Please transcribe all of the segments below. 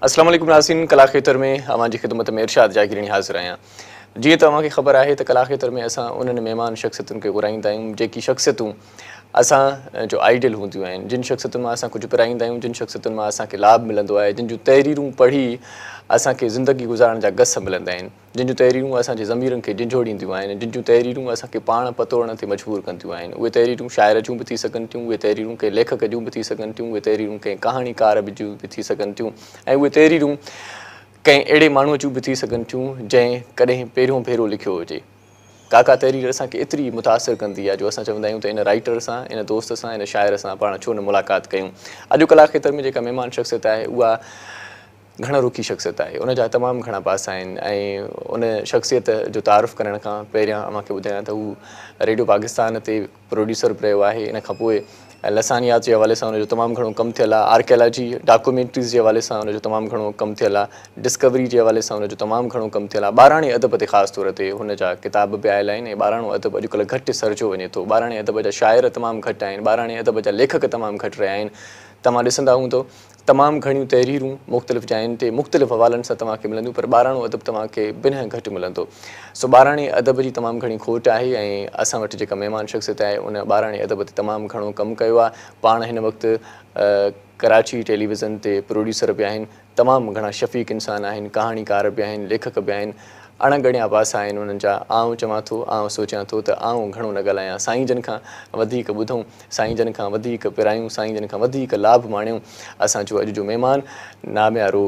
السلام عليڪم ناظرين ڪلا کيتر ۾ اوهان جي خدمت ۾ ارشاد جاگيراڻي حاضر آهيان. جيئن ته اوهان کي خبر آهي ته ڪلا کيتر ۾ اسان انهن مهمان شخصيتن کي گهرائيندا آهيون جيڪي شخصيتون اسان جو آئيڊيل هونديون آهن، جن شخصيتن مان اسان ڪجهه پرائيندا آهيون، جن شخصيتن مان اسان کي لاڀ ملندو آهي، جن جون تحريرون پڙهي اسان کي زندگي گذارڻ جا گس ملندا آهن. جن جون تحريرون اسان جي ضميرن کي جهنجهوڙينديون آهن، جن جون تحريرون اسان کي پاڻ پتوڙڻ تي مجبور ڪنديون آهن. اهي تحريرون شاعر جون به ٿي سگهن ٿيون، اهي تحريرون ڪنهن ليکڪ جون به ٿي سگهن ٿيون، اهي تحريرون ڪنهن ڪهاڻيڪار به جون به ٿي سگهن ٿيون ۽ اهي تحريرون ڪنهن اهڙي ماڻهوء جون به ٿي سگهن ٿيون، جنهن ڪڏهن پهريون ڀيرو لکيو هجي. ڪا ڪا تحرير اسان کي ايتري متاثر ڪندي آهي جو اسان چوندا آهيون ته ان رائيٽر سان، ان دوست سان، ان شاعر سان پاڻ ڇو نه ملاقات ڪيون. اڄ ڪلا کيتر ۾ جيڪا مهمان شخصيت آهي اها گهڻ رخي شخصيت آهي. ان جا تمام گهڻا پاسا آهن ۽ ان شخصيت جو تعارف ڪرڻ کان پهريان اوهان کي ٻڌايان ته هو ريڊيو پاڪستان تي پروڊيوسر به رهيو آهي. ان کان پوء لسانيات جي حوالي سان ان جو تمام گهڻو ڪم ٿيل آهي. آرڪيالاجي ڊاڪومينٽريز جي حوالي سان ان جو تمام گهڻو ڪم ٿيل آهي. ڊسڪوري جي حوالي سان ان جو تمام گهڻو ڪم ٿيل آهي. ٻاراڻي ادب تي خاص طور تي هن جا ڪتاب به آيل آهن ۽ ٻاراڻو ادب اڄڪلهه گهٽ سرجيو وڃي ٿو. ٻاراڻي ادب جا شاعر تمام گهٽ آهن. ٻاراڻي ادب جا ليکڪ تمام گهٽ رهيا آهن. توهان ڏسندا هوندؤ تمام گهڻيون تحريرون مختلف جاين تي مختلف حوالن سان توهان کي ملنديون پر ٻاراڻو ادب توهان کي بنهه گهٽ ملندو. سو ٻاراڻي ادب جي تمام گهڻي کوٽ آهي ۽ اسان وٽ جيڪا مهمان شخصيت آهي ان ٻاراڻي ادب تي تمام گهڻو ڪم ڪيو آهي. پاڻ هن وقت ڪراچي ٽيليويزن تي پروڊيوسر به آهن. تمام گهڻا شفيق انسان آهن، ڪهاڻيڪار به آهن، ليکڪ به آهن. اڻ ڳڻيا پاسا آهن انهن جا. آئون چوان ٿو، آئون سوچيان ٿو ته آئون گهڻو نه ڳالهايان. سائين جن کان وڌيڪ ٻڌون، سائين جن کان وڌيڪ پرايون، سائين جن کان وڌيڪ لاڀ ماڻيون. اسان جو اڄ جو مهمان ناميارو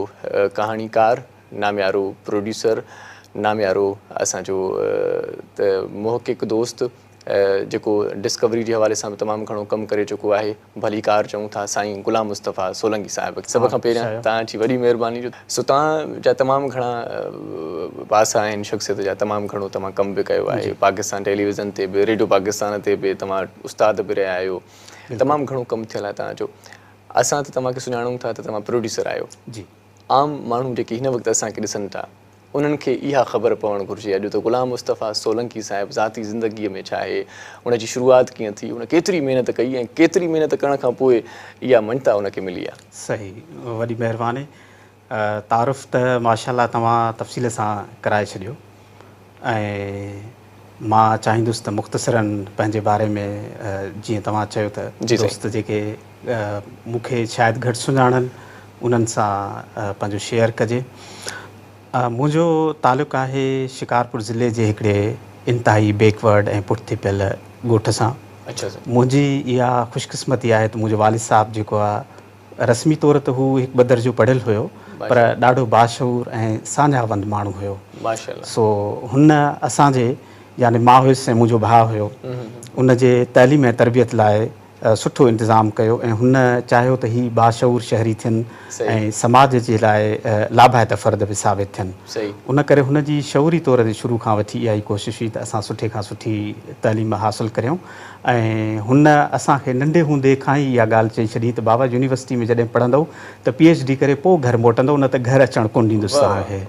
ڪهاڻيڪار، ناميارو پروڊيوسر، ناميارو اسان جو محقق دوست جيڪو ڊسڪوري جي حوالي سان به تمام گهڻو ڪم ڪري چڪو آهي. ڀليڪار چئون ٿا سائين غلام مصطفيٰ سولنگي صاحب کي. سڀ کان پهريان توهان جي وڏي مهرباني جو سو توهان جا تمام گهڻا پاسا آهن شخصيت جا تمام گهڻو توهان ڪم به ڪيو آهي پاڪستان ٽيليويزن تي به ريڊيو پاڪستان تي به توهان استاد به رهيا آهيو تمام گهڻو ڪم ٿيل آهي توهان جو اسان ته توهان کي سڃاڻون ٿا ته توهان پروڊيوسر آهيو جي عام ماڻهو جيڪي هن وقت اسان کي ڏسن ٿا انهن کي اها خبر پوڻ گهرجي اڄ ته غلام مصطفيٰ سولنگي صاحب ذاتي زندگيء ۾ ڇا آهي، ان جي شروعات ڪيئن ٿي، ان ڪيتري محنت ڪئي ۽ ڪيتري محنت ڪرڻ کان پوء اها مڃتا ان کي ملي آهي. صحيح وڏي مهرباني. تعارف ته ماشاء الله توهان تفصيل سان ڪرائي ڇڏيو ۽ مان چاهيندس ته مختصراً پنهنجي باري ۾ جيئن توهان چيو ته دوست جيڪي مون کي شايد گهٽ سڃاڻن انهن سان پنهنجو شيئر ڪجي. منهنجو تعلق آهي شڪارپور ضلعي جي هڪڙي انتهائي بيڪورڊ ۽ پٺتي پيل ڳوٺ سان. منهنجي اها خوشقسمتي آهي ته منهنجو والد صاحب جيڪو آهي رسمي طور ته هو هڪ ٻه درجو پڙهيل هيو پر ڏاڍو باشعور ۽ ساڃاهه وند ماڻهو هيو. سو هن اسان جي يعني مان هيس ۽ منهنجو ڀاء هيو ان جي تعليم ۽ تربيت لاء سٺو انتظام ڪيو ۽ هن چاهيو ته هي باشعور شهري ٿين ۽ سماج جي لاء لاڀائتا فرد به ثابت ٿين. ان ڪري هن جي شعوري طور تي شروع کان وٺي اها ئي ڪوشش هئي ته اسان سٺي کان سٺي تعليم حاصل ڪريون ۽ هن اسان کي ننڍي هوندي کان ئي اها ڳالهه چئي ڇڏي ته بابا يونيورسٽي ۾ جڏهن پڙهندؤ ته پي ايڇ ڊي ڪري پوء گهر موٽندؤ نه ته گهر اچڻ ڪونه ڏيندس توهان کي.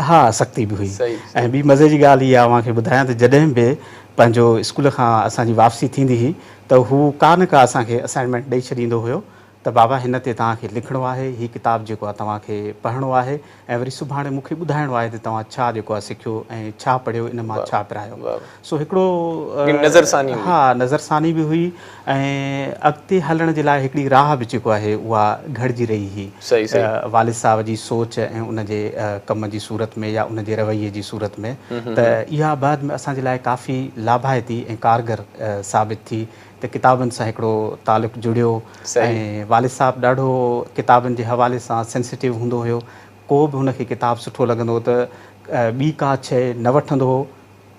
ها سختي به هئي ۽ ٻي مزي جي ڳالهه اها اوهان کي ٻڌايان ته جڏهن به پنهنجو اسڪول کان اسان جي واپسي ٿيندي هئي ته هو ڪا نه ڪا اسان کي اسائنمينٽ ڏئي ڇڏيندو هيو ته بابا هن تي توهان کي لکڻو آهي، هي ڪتاب جيڪو آهي توهان کي پڙهڻو آهي ۽ وري سڀاڻي مون کي ٻڌائڻو آهي ته توهان ڇا جيڪو آهي سکيو ۽ ڇا پڙهيو ان مان ڇا پرايو. سو هڪڙو نظرثاني هئي. ها نظرثاني به هئي ۽ اڳتي هلڻ جي لاء هڪڙي راهه به جيڪو آهي اها گهڙجي رهي هئي. صحيح صحيح. والد صاحب جي سوچ ۽ ان جي ڪم جي صورت ۾ يا ان جي رويي جي صورت ۾ ته اها بعد ۾ اسان جي لاء ڪافي لاڀائتي ۽ ڪارگر ثابت ٿي ته ڪتابن سان هڪڙو تعلق جڙيو ۽ والد صاحب ڏاڍو ڪتابن جي حوالي سان سينسيٽو هوندو هيو ڪو به هن کي ڪتاب سٺو لڳندو هو ته ٻي ڪا شيء نه وٺندو هو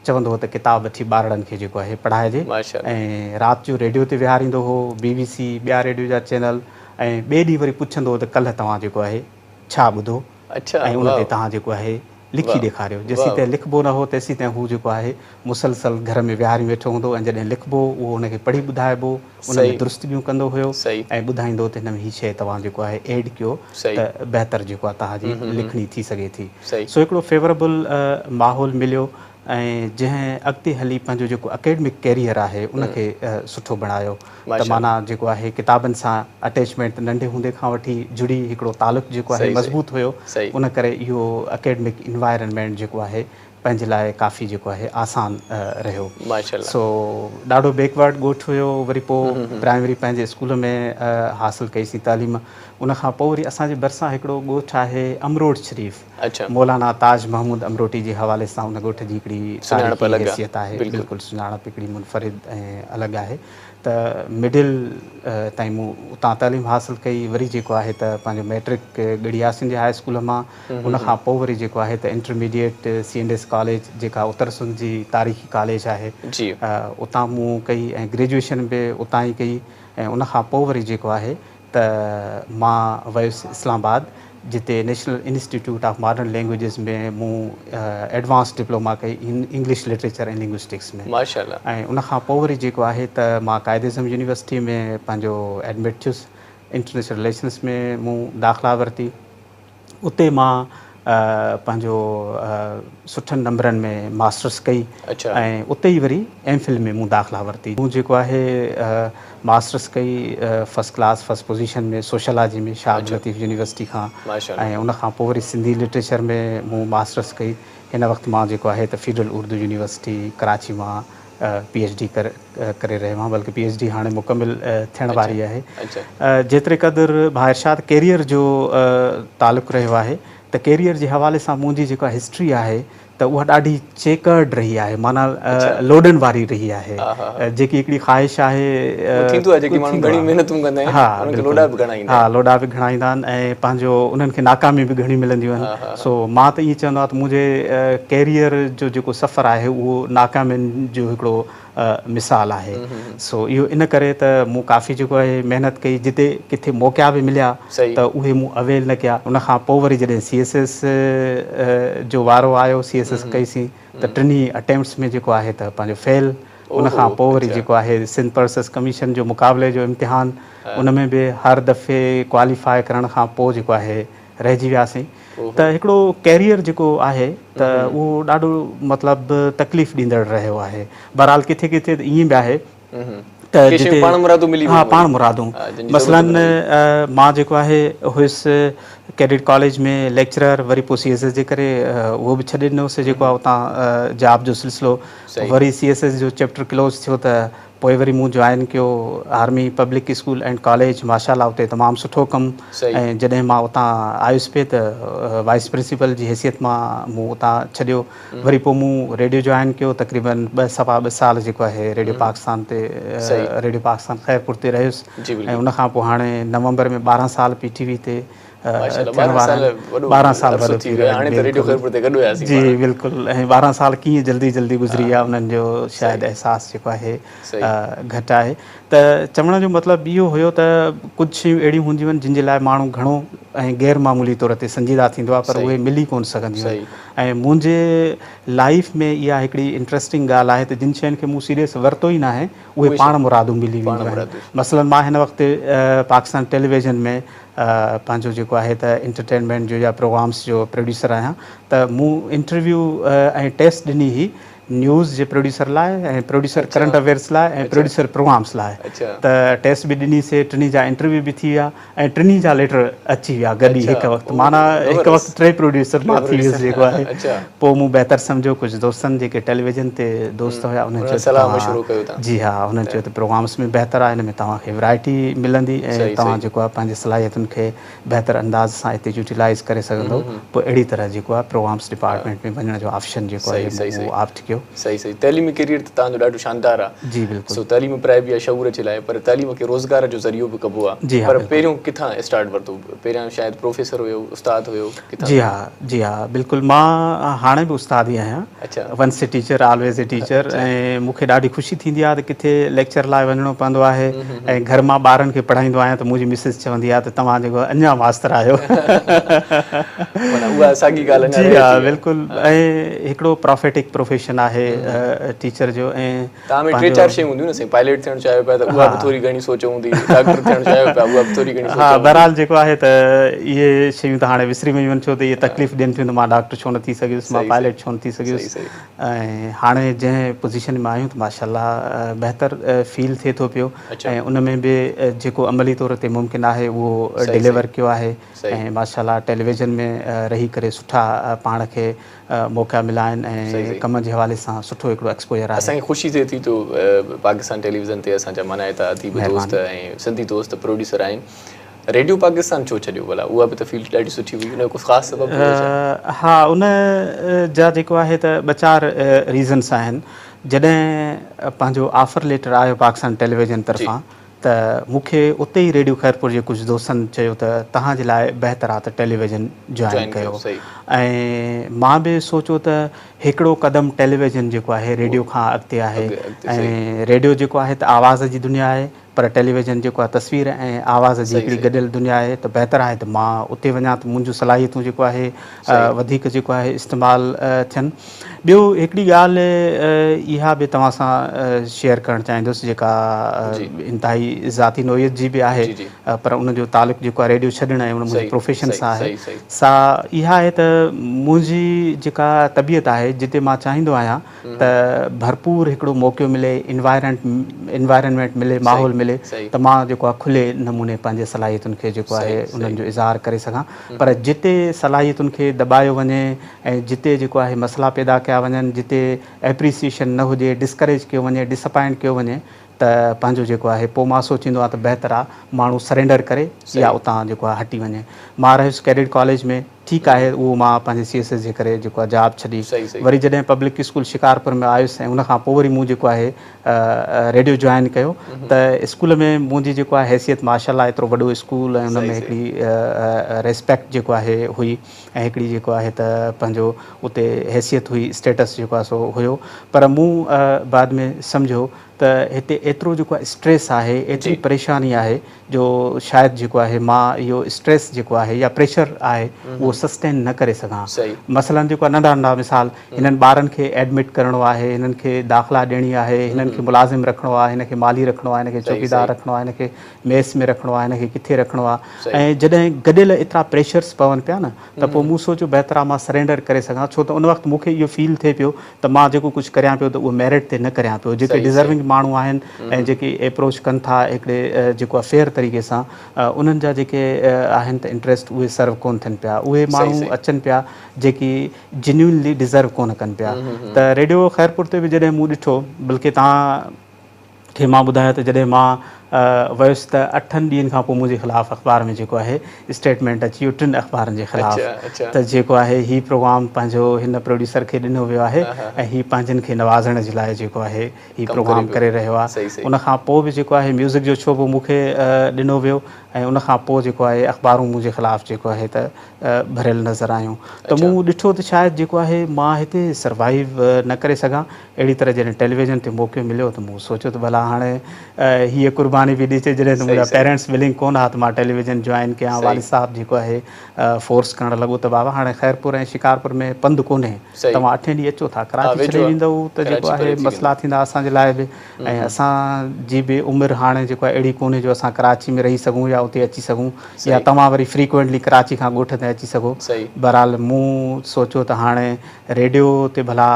چوندو هو ته ڪتاب وٺي ٻارڙن کي جيڪو آهي پڙهائجي ۽ رات جو ريڊيو تي ويهاريندو هو بي بي سي ٻيا ريڊيو جا چينل ۽ ٻئي ڏينهن وري پڇندو هو ته ڪلهه توهان جيڪو آهي ڇا ٻڌو ۽ ان تي توهان جيڪو آهي لکي ڏيکاريو جيسين تائين لکبو نه هو تيسين تائين هو جيڪو آهي مسلسل گهر ۾ ويهاريون ويٺو هوندو ۽ جڏهن لکبو اهو ان کي پڙهي ٻڌائبو ان ۾ درستگيون ڪندو هيو ۽ ٻڌائيندو هو ته هن ۾ هي شيء توهان جيڪو آهي ايڊ ڪيو ته بهتر جيڪو آهي توهان جي لکڻي ٿي سگهي ٿي. سو هڪڙو فيوربل ماحول مليو ۽ جنهن اڳتي هلي پنهنجو جيڪو اڪيڊمڪ ڪيريئر آهي ان کي سٺو بڻايو ته معنيٰ جيڪو آهي ڪتابن سان اٽيچمينٽ ننڍي هوندي کان وٺي جڙي هڪڙو تعلق جيڪو آهي مضبوط هيو ان ڪري اهو اڪيڊمڪ انوائرنمينٽ جيڪو آهي پنهنجي لاء ڪافي جيڪو آهي آسان رهيو. سو ڏاڍو بيڪورڊ ڳوٺ هيو وري پوء پرائمري پنهنجي اسڪول ۾ حاصل ڪئي سين تعليم ان کان پوء وري اسان جي ڀرسان هڪڙو ڳوٺ آهي امروٽ شريف مولانا تاج محمود امروٽي جي حوالي سان ان ڳوٺ جي هڪڙي تاريخي حيثيت آهي بلڪل سڃاڻپ هڪڙي منفرد ۽ الڳ آهي ته مڊل تائين مون اتان تعليم حاصل ڪئي وري جيڪو آهي ته پنهنجو مئٽرڪ ڳڙهي ياسين جي هاء اسڪول مان ان کان پوء وري جيڪو آهي ته intermediate C and S college جيڪا اتر سنڌ جي تاريخي ڪاليج آهي اتان مون ڪئي ۽ گريجوئيشن به اتان ئي ڪئي ۽ ان کان پوء وري جيڪو آهي ته مان ويس اسلام آباد جتي national institute of modern languages ۾ مون ايڊوانس ڊپلوما ڪئي انگلش لٽريچر ۽ لنگوسٽڪس ۾ ۽ ان کان پوء وري جيڪو آهي ته مان قائد اعظم يونيورسٽي ۾ پنهنجو ايڊمٽ ٿيس انٽرنيشنل رليشنس ۾ مون داخلا ورتي اتي مان پنهنجو سٺن نمبرن ۾ ماسٽرس ڪئي ۽ اتي ئي وري ايم فل ۾ مون داخلا ورتي. مون جيڪو آهي ماسٽرس ڪئي first class first position ۾ sociology ۾ Shah Abdul Latif university کان ۽ ان کان پوء وري سنڌي لٽريچر ۾ مون ماسٽرس ڪئي. هن وقت مان جيڪو آهي ته فيڊرل اردو يونيورسٽي ڪراچي مان پي ايڇ ڊي ڪري رهيو آهيان بلڪه پي ايڇ ڊي هاڻي مڪمل ٿيڻ واري آهي. جيتري قدر ڀاء ارشاد ڪيريئر جو تعلق رهيو آهي ته ڪيريئر جي حوالي سان منهنجي جيڪا هسٽري آهي ته اها ڏاڍي چيڪرڊ رهي آهي معنيٰ لوڏن واري رهي آهي جيڪي هڪڙي خواهش آهي ٿيندو آهي جيڪي ماڻهو گهڻيون محنتون ڪندا آهن انهن کي لوڏا به گهڻا ايندا آهن. ها لوڏا به گهڻا ايندا آهن ۽ پنهنجو انهن کي ناڪاميون به گهڻيون ملنديون آهن سو مان ته ائين چوندو آهيان ته منهنجي ڪيريئر جو جيڪو سفر آهي اهو ناڪامين جو هڪڙو مثال آهي سو اهو ان ڪري ته مون ڪافي جيڪو آهي محنت ڪئي جتي ڪٿي موقعا به مليا ته اهي مون اويل نه ڪيا ان کان پوء وري جڏهن سي ايس ايس جو وارو آيو سي ايس ايس ڪئي سين ته ٽنهي اٽيمپٽس ۾ جيڪو آهي ته پنهنجو فيل ان کان پوء وري جيڪو آهي سنڌ پرسس ڪميشن جو مقابلي جو امتحان ان ۾ به هر دفعي ڪواليفاء ڪرڻ کان پوء جيڪو آهي رهجي وياسين ته هڪڙو ڪيريئر جيڪو آهي ته اهو ڏاڍو مطلب تڪليف ڏيندڙ رهيو آهي بهرحال ڪٿي ڪٿي ته ائين به آهي ته جتي پاڻمرادو ملي ها پاڻمرادو مثلا مان جيڪو آهي هيس ڪيڊٽ ڪاليج ۾ ليڪچرر وري پوء سي ايس ايس جي ڪري اهو به ڇڏي ڏنوسي جيڪو آهي اتان جاب جو سلسلو وري سي ايس ايس جو چيپٽر ڪلوز ٿيو ته پوء وري مون جوائن ڪيو army public school and college ماشاء الله اتي تمام سٺو ڪم ۽ جڏهن مان اتان آيس پئي ته وائيس پرنسپل جي حيثيت مان مون اتان ڇڏيو وري پوء مون ريڊيو جوائن ڪيو تقريبن ٻه سوا ٻه سال جيڪو آهي ريڊيو پاڪستان تي ريڊيو پاڪستان خيرپور تي رهيس ۽ ان کان پوء هاڻي نومبر ۾ 12 سال پي ٽي وي تي ٿيڻ وارا آهن 12 سال وڏو ٿي ويو هاڻي ته ريڊيو خيرپور تي گڏ هياسين جي بلڪل ۽ 12 سال ڪيئن جلدي جلدي گذري ويا انهن جو شايد احساس جيڪو آهي گهٽ آهي ته چوڻ جو مطلب اهو هيو ته ڪجهه شيون اهڙيون هونديون آهن جن جي لاء ماڻهو گهڻو ۽ غير معمولي طور تي سنجيده ٿيندو آهي پر اهي ملي ڪونه سگهنديون آهن ۽ منهنجي لائيف ۾ اها هڪڙي انٽريسٽنگ ڳالهه آهي ته جن شين کي مون سيريس ورتو ئي ناهي اهي پاڻ مرادو ملي وينديون آهن مثلا مان هن وقت پاڪستان ٽيليويزن ۾ پنهنجو جيڪو آهي ته انٽرٽينمينٽ جو يا پروگرامس جو پروڊيوسر آهيان ته مون انٽرويو ۽ ٽيسٽ ڏني هئي نيوز جي پروڊيوسر لاء ۽ پروڊيوسر ڪرنٽ افيئرس لاء ۽ پروڊيوسر پروگرامس لاء ته ٽيسٽ به ڏني سي ٽنهي جا انٽرويو به ٿي ويا ۽ ٽنهي جا ليٽر اچي ويا گڏ ئي هڪ وقت معنيٰ هڪ وقت ٽي پروڊيوسر مان ٿي ويس جيڪو آهي پوء مون بهتر سمجهيو ڪجهه دوستن جيڪي ٽيليويزن تي دوست هيا انهن چيو ته جي ها انهن چيو ته پروگرامس ۾ بهتر آهي ان ۾ توهان کي ورائٽي ملندي ۽ توهان جيڪو آهي پنهنجي صلاحيتن کي بهتر انداز سان اتي يوٽيلائز ڪري سگهندو پوء اهڙي طرح جيڪو آهي پروگرامس ڊپارٽمينٽ ۾ وڃڻ جو آپشن جيڪو آهي مون اهو آپٽ ڪيو. صحيح صحيح تعليمي ڪيريئر ته توهان جو ڏاڍو شاندار آهي جي بلڪل سو تعليم پرائبي آهي شعور جي لاء پر تعليم کي روزگار جو ذريعو به ڪبو آهي پر پهريون ڪٿان اسٽارٽ ورتو پهريان شايد پروفيسر هيو استاد هيو ڪٿان؟ جي ها جي ها بلڪل مان هاڻي به استاد ئي آهيان once a teacher always a teacher ۽ مون کي ڏاڍي خوشي ٿيندي آهي ته ڪٿي ليڪچر لاء وڃڻو پوندو آهي ۽ گهر مان ٻارن کي پڙهائيندو آهيان ته منهنجي مسز چوندي آهي ته توهان جيڪو اڃا ماستر آهيو معنيٰ اها ساڳي ڳالهه اڃا جي ها بلڪل ۽ هڪڙو پروفيٽڪ پروفيشن آهي. آهي ٽيچر جو ۽ توهان ۾ ٽي چار شيون هونديون نه سائين، پائليٽ ٿيڻ چاهيو پيا ته اها به ٿوري گهڻي سوچ هوندي، ڊاڪٽر ٿيڻ چاهيو پيا اها به ٿوري گهڻي سوچ ها هوندي. بهرحال جيڪو آهي ته اهي شيون ته هاڻي وسري ويون آهن ڇو ته اهي تڪليف ڏين ٿيون ته مان ڊاڪٽر ڇو نه ٿي سگهيس، مان پائليٽ ڇو نه ٿي سگهيس ۽ هاڻي جنهن پوزيشن ۾ آهيون ته ماشاء الله بهتر فيل ٿئي ٿو پيو ۽ ان ۾ به جيڪو عملي طور تي ممڪن آهي اهو ڊليور ڪيو آهي ۽ ماشاء الله ٽيليويزن ۾ رهي ڪري سٺا پاڻ کي موقعا مليا آهن ۽ ڪم جي حوالي سان سٺو هڪڙو ايڪسپوزر آهي. اسان کي خوشي ٿئي ٿي تو پاڪستان ٽيليويزن تي اسان جا مانائتا اديب دوست ۽ سنڌي دوست پروڊيوسر آهن. ريڊيو پاڪستان ڇو ڇڏيو ڀلا؟ اها به ته فيلڊ ڏاڍي سٺي هئي ان جو ڪو خاص سبب به هو ڇا؟ ها ان جا جيڪو آهي ته ٻه چار ريزنس آهن. جڏهن پنهنجو آفر ليٽر آيو پاڪستان ٽيليويزن طرفان ته مون کي اتي ئي ريڊيو خيرپور جي ڪجهه دوستن چيو ته توهان جي لاء بهتر آ ته ٽيليويزن جوائن ڪيو ۽ مان به سوچيو ته هڪڙو قدم ٽيليويزن جيڪو آهي ريڊيو کان اڳتي آهي ۽ ريڊيو جيڪو آهي ته آواز جي دنيا آهي پر ٽيليويزن جيڪو آهي تصوير ۽ آواز جي هڪڙي گڏيل دنيا آهي ته بهتر آهي ته مان اتي وڃان ته منهنجون صلاحيتون جيڪو آهي وڌيڪ جيڪو آهي استعمال ٿين. ٻيو هڪڙي ڳالهه اها به توهان سان شيئر ڪرڻ چاهيندس جيڪا انتهائي ذاتي نوعيت جي به آهي پر ان جو تعلق جيڪو آهي ريڊيو ڇڏڻ ۽ ان منهنجي پروفيشن سان آهي سا اها آهي ته منهنجي جيڪا طبيعت آهي جتي مان چاهيندو آهيان ته ڀرپور هڪڙو موقعو ملي انوائرنمينٽ ملي ماحول ملي ته مان جيڪو آهي کلي نموني پنهنجي صلاحيتن کي جيڪو آهي انهن جو اظهار ڪري سگهان پر جتي صلاحيتن کي دٻايو وڃي ۽ جتي جيڪو آهي مسئلا پيدا ڪيا وڃن، جتي ايپريسيئيشن نه هجي، ڊسڪريج ڪيو وڃي، ڊساپائنٽ ڪيو وڃي ته پنهنجو جيڪو آهي پوء مان سوچيندو آهيان ته بهتر آ ماڻهو سرينڊر ڪري يا اتان جيڪو آهي هٽي وڃي. مان رهيس ڪيڊٽ ڪاليج ۾ ٺيڪ آهي اهو مان پنهنجي سي ايس ايس جي ڪري جيڪو آهي جاب ڇڏي وري جڏهن پبلڪ اسڪول شڪارپور ۾ آيس ۽ ان کان پوء وري مون جيڪو آهي ريڊيو جوائن ڪيو ته اسڪول ۾ منهنجي جيڪو آهي حيثيت ماشاء الله ايترو وڏو اسڪول ۽ ان ۾ هڪڙي ريسپيڪٽ جيڪو آهي هئي ۽ هڪڙي جيڪو آهي ته پنهنجو اتي حيثيت هئي اسٽيٽس جيڪو آهي سو هيو پر مون بعد ۾ سمجهيو ته هتي ايترو جيڪو آهي اسٽريس آهي ايتري پريشاني آهي جو شايد جيڪو آهي مان اهو اسٽريس جيڪو آهي يا پريشر آهي اهو سسٽين نه ڪري سگهان مثلا جيڪو آهي ننڍا ننڍا مثال هنن ٻارن کي ايڊمٽ ڪرڻو آهي هنن کي داخلا ڏيڻي آهي هنن کي ملازم رکڻو آهي هن کي مالي رکڻو آهي هن کي چوڪيدار رکڻو آهي هن کي ميس ۾ رکڻو آهي هن کي ڪٿي رکڻو آهي ۽ جڏهن گڏيل ايترا پريشرس پون پيا نه ته پوء مون سوچيو بهتر آهي مان سرينڊر ڪري سگهان ڇو ته ان وقت مون کي اهو فيل ٿئي پيو ته مان جيڪو ڪجهه ڪريان پيو ته اهو ميرٽ تي نه ڪريان پيو جيڪي ڊزروينگ ماڻهو آهن ۽ جيڪي ايپروچ ڪن ٿا هڪڙي جيڪو آهي فيئر طريقي سان انهن جا جيڪي آهن ته انٽريسٽ اهي سرو ڪونه ٿين پيا اهي ماڻهو اچن پيا جيڪي جينيونلي ڊزرو ڪونه ڪن پيا ته ريڊيو خيرپور تي به جڏهن مون ڏٺو بلڪه توهان کي مان ٻڌايو ته جڏهن مان ويس ته اٺن ڏينهن کان پوء منهنجي خلاف اخبار ۾ جيڪو آهي اسٽيٽمينٽ اچي ويو ٽن اخبارن جي خلاف ته جيڪو آهي هي پروگرام پنهنجو هن پروڊيوسر کي ڏنو ويو آهي ۽ هي پنهنجن کي نوازڻ جي لاء جيڪو آهي هي پروگرام ڪري رهيو آهي ان کان پوء به جيڪو آهي ميوزڪ جو شعبو مون کي ڏنو ويو ۽ ان کان پوء جيڪو آهي اخبارون منهنجي خلاف جيڪو آهي ته ڀريل نظر آيون ته مون ڏٺو ته شايد جيڪو آهي مان هتي سروائيو نه ڪري سگهان اهڙي طرح جڏهن ٽيليويزن تي موقعو مليو ته مون سوچيو ته ڀلا هاڻي هيء قرباني به ڏجي جڏهن ته منهنجا پيرنٽس ولنگ ڪونه ها ته مان ٽيليويزن جوائن ڪيان والد صاحب جيڪو آهي فورس ڪرڻ لڳو ته بابا هاڻي خيرپور ۽ شڪارپور ۾ پنڌ ڪونهي توهان اٺين ڏينهن اچو ٿا ڪراچي ڇڏي ويندؤ ته جيڪو آهي مسئلا ٿيندا اسان جي لاء به ۽ اسان جي به عمر هاڻي جيڪو آهي اهڙي ڪونهي جو اسان ڪراچي ۾ رهي سگهون يا اتي اچي سگهون يا توهان وري فريڪوئنٽلي ڪراچي کان ڳوٺ تائين اچي سگهو. بهرحال مون سوچيو ته هاڻي ريڊيو تي ڀلا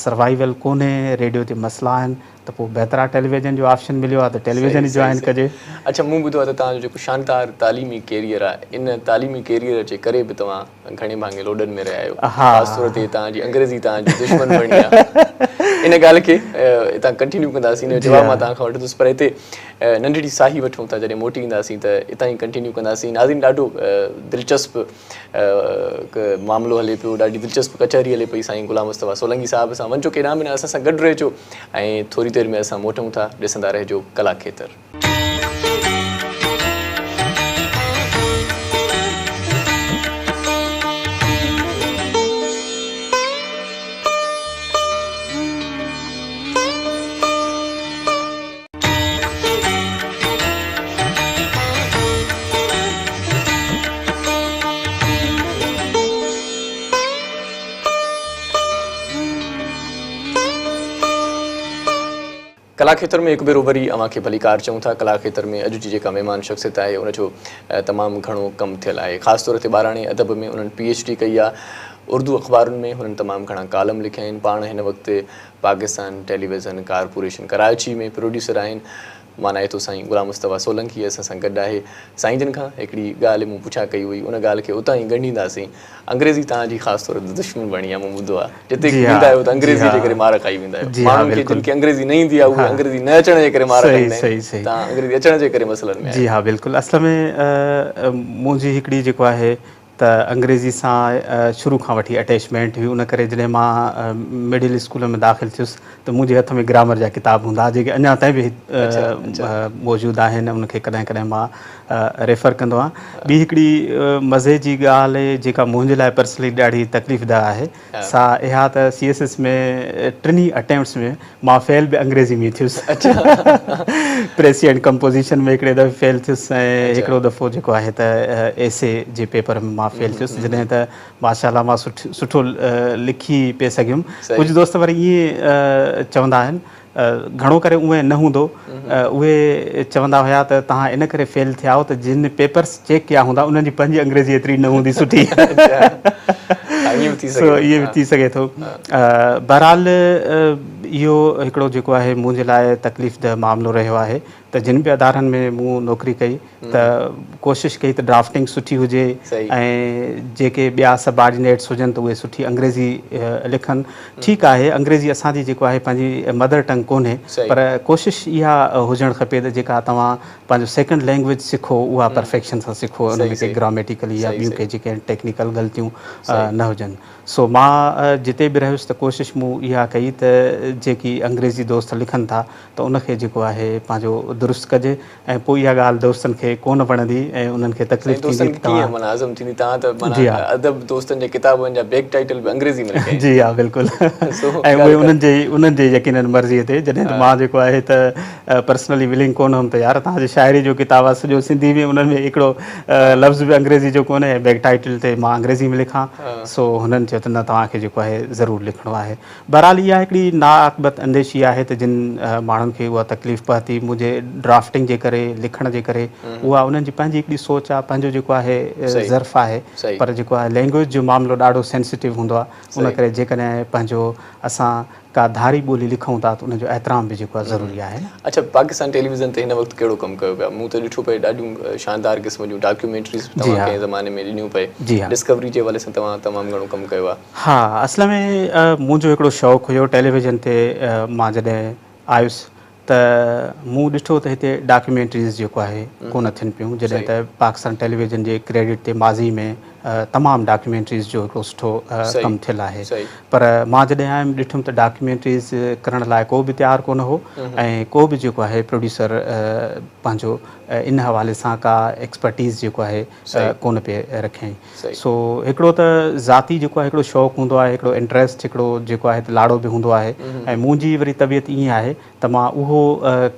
سروائيول ڪونهي، ريڊيو تي مسئلا آهن ته پوء بهتر آهي ٽيليويزن جو آپشن مليو آهي ته ٽيليويزن ئي جوائن ڪجي. اڇا مون ٻڌو آهي ته توهان جو جيڪو شاندار تعليمي ڪيريئر آهي ان تعليمي ڪيريئر جي ڪري به توهان گهڻي ڀاڱي لوڏن ۾ رهيا آهيو. خاص طور تي توهان جي انگريزي توهان جي دشمن بڻي آهي. ان ڳالهه کي هتان ڪنٽينيو ڪنداسين ان جو جواب مان توهان کان وٺندس پر هتي ننڍڙي ساهي وٺون ٿا جڏهن موٽي اينداسين ته اتان ئي ڪنٽينيو ڪنداسين. ناظرين ڏاڍو دلچسپ معاملو هلي پيو ڏاڍي دلچسپ ڪچهري هلي پئي سائين غلام مصطفيٰ سولنگي صاحب سان وڃجو ڪيڏانهن به نه اسان سان گڏ رهجو ۽ ٿوري دير ۾ اسان موٽون ٿا ڏسندا رهجو ڪلا کيتر. ڪلاکيتر ۾ هڪ ڀيرو وري اوهان کي ڀليڪار چئون ٿا. ڪلاکيتر ۾ اڄ جي جيڪا مهمان شخصيت آهي ان جو تمام گهڻو ڪم ٿيل آهي. خاص طور تي ٻاراڻي ادب ۾ انهن پي ايڇ ڊي ڪئي آهي. اردو اخبارن ۾ هنن تمام گهڻا ڪالم لکيا آهن. پاڻ هن وقت Pakistan television corporation Karachi ۾ producer آهن. مانائتو سائين غلام مصطفيٰ سولنگي اسان سان گڏ آهي. سائين جن کان هڪڙي ڳالهه مون پڇا ڪئي هئي ان ڳالهه کي اتان ئي ڳنڍينداسين. انگريزي توهان جي خاص طور تي دشمن بڻي آهي مون ٻڌو آهي. جتي ويندا آهيو ته انگريزي جي ڪري مار کائي ويندا آهيو. ماڻهن کي جن کي انگريزي نه ايندي آهي اهي انگريزي نه اچڻ جي ڪري مار کائيندا آهن. توهان انگريزي اچڻ جي ڪري مسئلن ۾ آهيو. جي ها بلڪل اصل ۾ منهنجي هڪڙي جيڪو آهي ته انگريزي سان شروع کان وٺي اٽيچمينٽ هئي ان ڪري جڏهن مان مڊل اسڪول ۾ داخل ٿيس ته منهنجي هٿ ۾ گرامر جا ڪتاب هوندا هئا جيڪي اڃا تائين به موجود آهن ان کي ڪڏهن ڪڏهن مان ريفر ڪندو آهيان. ٻي هڪڙي مزي جي ڳالهه جيڪا منهنجي لاء پرسنلي ڏاڍي تڪليف ده آهي سا اها ته سي ايس ايس ۾ ٽنهي اٽيمپٽس ۾ مان فيل به انگريزي ۾ ٿيس. پريسي اينڊ ڪمپوزيشن ۾ هڪڙي دفعي فيل ٿيس ۽ هڪڙو دفعو جيڪو آهي ته ايسي جي پيپر ۾ مان فيل ٿيس جڏهن ته ماشاء الله مان سٺو لکي پئي سگهيم. ڪجهه دوست وري ائين چوندا آهن گهڻو ڪري اونئن نه هوندو اهي چوندا هيا ته توهان ان ڪري فيل ٿيا آهيو ته جن پيپرس چيڪ ڪيا هوندا انهن جي پنهنجي انگريزي ايتري نه هوندي سٺي. سو ائين به ٿي سگهي ٿو. بهرحال اهو هڪڙو جيڪو آهي منهنجي لاء تڪليف ده معاملو رهيو آهي ته جن به ادارن ۾ مون نوڪري ڪئي ته ڪوشش ڪئي ته ڊرافٽنگ سٺي هجي ۽ جيڪي ٻيا سبارڊينيٽس هجن ته اهي سٺي انگريزي لکن. ٺيڪ آهي انگريزي اسان جي جيڪو آهي پنهنجي مدر ٽنگ ڪونهي پر ڪوشش اها هجڻ کپي ته جيڪا توهان پنهنجو سيڪنڊ لينگويج سکو اها پرفيڪشن سان سکو ان ۾ ڪي گراميٽيڪلي يا ٻيون ڪي جيڪي ٽيڪنيڪل غلطيون نه هجن. سو مان جتي به رهيس ته ڪوشش مون اها ڪئي ته جيڪي انگريزي دوست لکن ٿا ته ان کي جيڪو آهي پنهنجو درست ڪجي ۽ پوء اها ڳالهه دوستن کي ڪونه وڻندي ۽ انهن کي تڪليف ٿيندي ته توهان. ڪيئن معنيٰ هضم ٿيندي توهان ته معنيٰ ادب دوستن جي ڪتابن جا بيڪ ٽائيٽل به انگريزي ۾ لکيا آهن. جي ها بلڪل ۽ اهي انهن جي انهن جي يقينن مرضي تي جڏهن ته مان جيڪو آهي ته پرسنلي ولنگ ڪونه هئم ته يار توهان جو شاعري جو ڪتاب آهي سڄو سنڌي ۾ انهن ۾ هڪڙو لفظ به انگريزي جو ڪونهي ۽ بيڪ ٽائيٽل تي مان انگريزي ۾ لکان سو هنن چيو ته نه توهان کي جيڪو آهي ضرور لکڻو آهي. بهرحال اها هڪڙي ناعاقبت انديشي آهي ته جن ماڻهن کي اها تڪليف پهتي منهنجي ڊرافٽنگ جي ڪري لکڻ جي ڪري اها انهن جي پنهنجي هڪڙي سوچ آهي پنهنجو جيڪو آهي ظرف آهي پر جيڪو آهي لينگويج جو معاملو ڏاڍو سينسيٽو هوندو آهي ان ڪري جيڪڏهن پنهنجو اسان ڪا ڌاري ٻولي لکون ٿا ته ان جو احترام به جيڪو آهي ضروري آهي نه. اڇا پاڪستان ٽيليويزن تي هن وقت ڪهڙو ڪم ڪيو پيا؟ مون ته ڏٺو پئي ڏاڍيون شاندار قسم جون ڊاڪيومينٽريز به توهان ڪنهن زماني ۾ ڏنيون پئي. ڊسڪوري جي حوالي سان توهان تمام گهڻو ڪم ڪيو آهي. ها اصل ۾ منهنجو هڪڙو شوق هيو ٽيليويزن تي مان جڏهن آيس ته مون ڏٺو ته هتي ڊاڪيومينٽريز جيڪو آهي ڪونه ٿين پيون جڏهن ته پاڪستان ٽيليويزن جي ڪريڊٽ تي ماضي ۾ تمام ڊاڪيومينٽريز جو هڪڙو سٺو ڪم ٿيل آهي پر مان جڏهن آيم ڏٺم ته ڊاڪيومينٽريز ڪرڻ لاء ڪو به تيار ڪونه هو ۽ ڪو به جيڪو آهي پروڊيوسر پنهنجو ان حوالي سان ڪا ايڪسپرٽيز جيڪو آهي ڪونه پئي رکيائين. سو هڪڙو ته ذاتي جيڪو آهي هڪڙو شوق هوندو آهي هڪڙو انٽريسٽ هڪڙو جيڪو آهي ته لاڙو به هوندو آهي ۽ منهنجي وري طبيعت ائين آهي ته مان اهو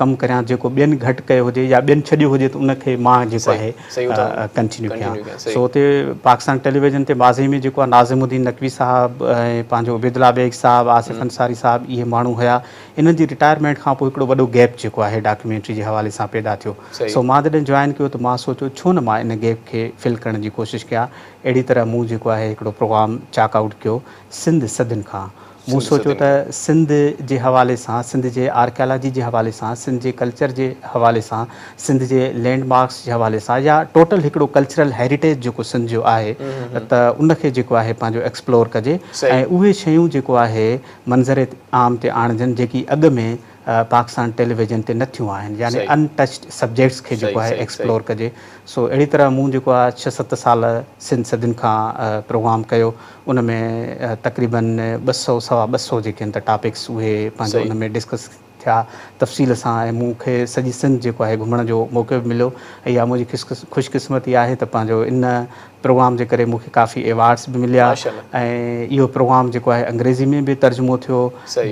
ڪم ڪريان جيڪو ٻين گهٽ ڪيو هجي يا ٻين ڇڏيو هجي ته ان کي مان جيڪو آهي ڪنٽينيو ڪيان سو اتي پاڪستان ٽيليويزن تي ماضي ۾ جيڪو آهي ناظم الدين نقوي صاحب ۽ پنهنجو عبيدالله بيگ صاحب آصف انصاري صاحب اهي ماڻهو هيا انهن جي رٽائرمينٽ کان پوء هڪڙو وڏو گيپ جيڪو آهي ڊاڪيومينٽري جي حوالي سان پيدا ٿيو سو مان جڏهن جوائن ڪيو ته مان سوچيو ڇو نه مان ان گيپ کي فل ڪرڻ جي ڪوشش ڪيان. اهڙي طرح مون جيڪو آهي هڪڙو پروگرام چاڪ آئوٽ ڪيو سنڌ صدين کان. مون سوچيو ته سنڌ جي حوالي سان، سنڌ جي آرڪيالاجي جي حوالي سان، سنڌ جي ڪلچر جي حوالي سان، سنڌ جي لينڊ مارڪس جي حوالي سان يا ٽوٽل هڪڙو ڪلچرل هيريٽيج جيڪو سنڌ جو آهي ته ان کي جيڪو آهي پنهنجو ايڪسپلور ڪجي ۽ اهي شيون جيڪو آهي منظر عام تي آڻجن جيڪي اڳ ۾ پاڪستان ٽيليويزن تي نه ٿيون آهن يعني ان ٽچڊ سبجيڪٽس کي جيڪو آهي ايڪسپلور ڪجي سو اهڙي طرح مون جيڪو آهي ڇهه ست سال سنڌ صدين کان پروگرام ڪيو ان ۾ تقريبن ٻه سئو سوا ٻه سئو جيڪي آهن ته ٽاپڪس اهي پنهنجو ان ۾ ڊسڪس ٿيا تفصيل سان ۽ مون کي سڄي سنڌ جيڪو آهي گهمڻ جو موقعو به مليو ۽ اها منهنجي خوش قسمتي آهي ته پنهنجو ان پروگرام جي ڪري مون کي ڪافي ايوارڊس به مليا ۽ اهو پروگرام جيڪو آهي انگريزي ۾ به ترجمو ٿيو